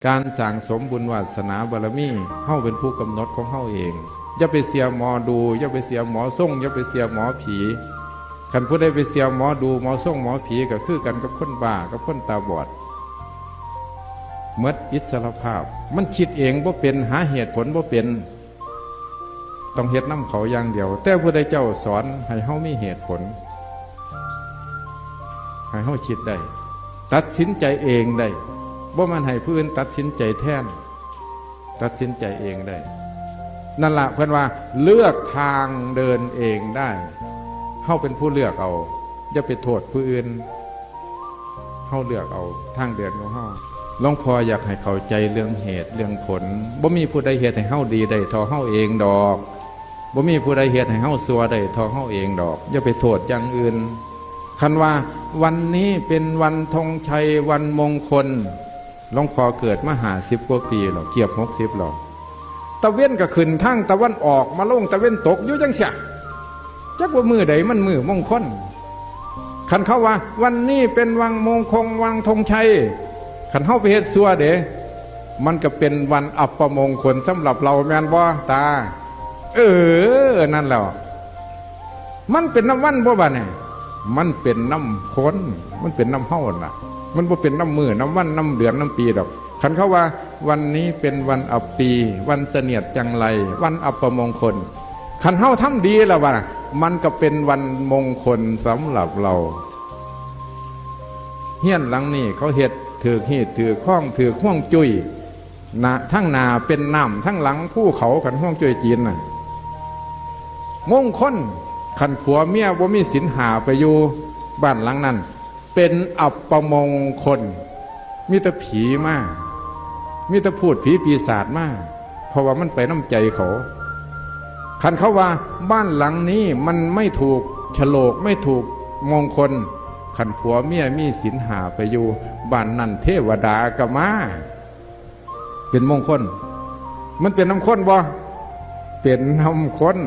ການສ້າງສົມບຸນວາສະໜາບາລະມີ ເຮົາເປັນຜູ້ກຳນົດຂອງເຮົາເອງ. ຢ່າໄປເຊື່ອໝໍດູ, ຢ່າໄປເຊື່ອໝໍຊົງ, ຢ່າໄປເຊື່ອໝໍຜີ. ຄັນຜູ້ໃດໄປເຊື່ອໝໍດູ, ໝໍຊົງ, ໝໍຜີ ກໍຄືກັນກັບຄົນບ້າ, ກັບຄົນຕາບອດ. ໝົດອິດສະລະພາບ. ມັນຄິດເອງບໍ່ເປັນ, ຫາເຫດຜົນບໍ່ເປັນ. ຕ້ອງເຮັດນຳເຂົາຢ່າງດຽວ. ແຕ່ພະພຸດທະເຈົ້າສອນໃຫ້ເຮົາມີເຫດຜົນ, ໃຫ້ເຮົາຄິດໄດ້, ຕັດສິນໃຈເອງໄດ້, ບໍ່ແມ່ນໃຫ້ຜູ້ອື່ນຕັດສິນໃຈແທນ, ຕັດສິນໃຈເອງໄດ້. ນັ້ນລະເພິ່ນວ່າເລືອກທາງເດີນເອງໄດ້. ເຮົາເປັນຜູ້ເລືອກເອົາ, ຢ່າໄປໂທດຜູ້ອື່ນ. ເຮົາເລືອກເອົາທາງເດີນຂອງເຮົາ. ຫຼວງພໍ່ຢາກໃຫ້ເຂົ້າໃຈເລື່ອງເຫດເລື່ອງຜົນ. ບໍ່ມີຜູ້ໃດເຮັດໃຫ້ເຮົາດີໄດ້ເທົ່າເຮົາເອງດອກ. ບໍ່ມີຜູ້ໃດເຮັດໃຫ້ເຮົາຊົ່ວໄດ້ເທົ່າເຮົາເອງດອກ. ຢ່າໄປໂທດຢ່າງອື່ນ. ຄັນວ່າວັນນີ້ເປັນວັນທອງໄຊ ວັນມົງຄົນ, ຫຼວງພໍ່ເກີດມາຫ້າສິບກວ່າປີແລ້ວ, ເກືອບຫົກສິບແລ້ວ. ຕາເວັນກໍຂຶ້ນທາງຕາວັນອອກ ມາລົງຕາເວັນຕົກຢູ່ຈັ່ງຊີ້. ຈັກວ່າມື້ໃດມັນມື້ມົງຄົນ. ຄັນເຂົາວ່າວັນນີ້ເປັນວັນມົງຄົນ ວັນທອງໄຊ, ຄັນເຮົາໄປເຮັດຊົ່ວເດ້, ມັນກໍເປັນວັນອັບປະມົງຄົນສຳລັບເຮົາ, ແມ່ນບໍ່ຕາ? ເອີ, ນັ້ນແຫຼ້ວ. ມັນເປັນນຳວັນບໍ່ບາດນີ້? ມັນເປັນນຳຄົນ, ມັນເປັນນຳເຮົາຫັ້ນລະ. ມັນບໍ່ເປັນນຳມື້, ນຳວັນ, ນຳເດືອນ, ນຳປີດອກ. ຄັນເຂົາວ່າ ວັນນີ້ເປັນວັນອັບປີ, ວັນສະຫງຽດຈັງໄລ, ວັນອັບປະມົງຄົນ. ຄັນເຮົາທຳດີແລ້ວວ່າ, ມັນກໍເປັນວັນມົງຄົນສຳລັບເຮົາ. ເຮືອນຫຼັງນີ້ເຂົາເຮັດຖືກຮີດຖືກຄອງ, ຖືກຮວງຈຸ້ຍ. ໜ້າ, ທັງໜ້າເປັນນ້ຳ, ທັງຫຼັງພູເຂົາ, ຄັນຮວງຈຸ້ຍຈີນນະ. ມົງຄົນ, ຄັນຜົວເມຍບໍ່ມີສິນຫ້າໄປຢູ່ບ້ານຫຼັງນັ້ນ, ເປັນອັບປະມົງຄົນ, ມີແຕ່ຜີມາ, ມີແຕ່ພູດຜີປີສາດມາ, ເພາະວ່າມັນໄປນຳໃຈເຂົາ. ຄັນເຂົາວ່າບ້ານຫຼັງນີ້ມັນໄມ່ຖືກຊະໂລກ, ໄມ່ຖືກມົງຄົນ, ຄັນຜົວເມຍມີສິນຫ້າໄປຢູ່, ບ້ານນັ້ນເທວະດາກໍມາ. ເປັນມົງຄົນ. ມັນເປັນນຳຄົນບໍ່? ເປັນນຳຄົນ.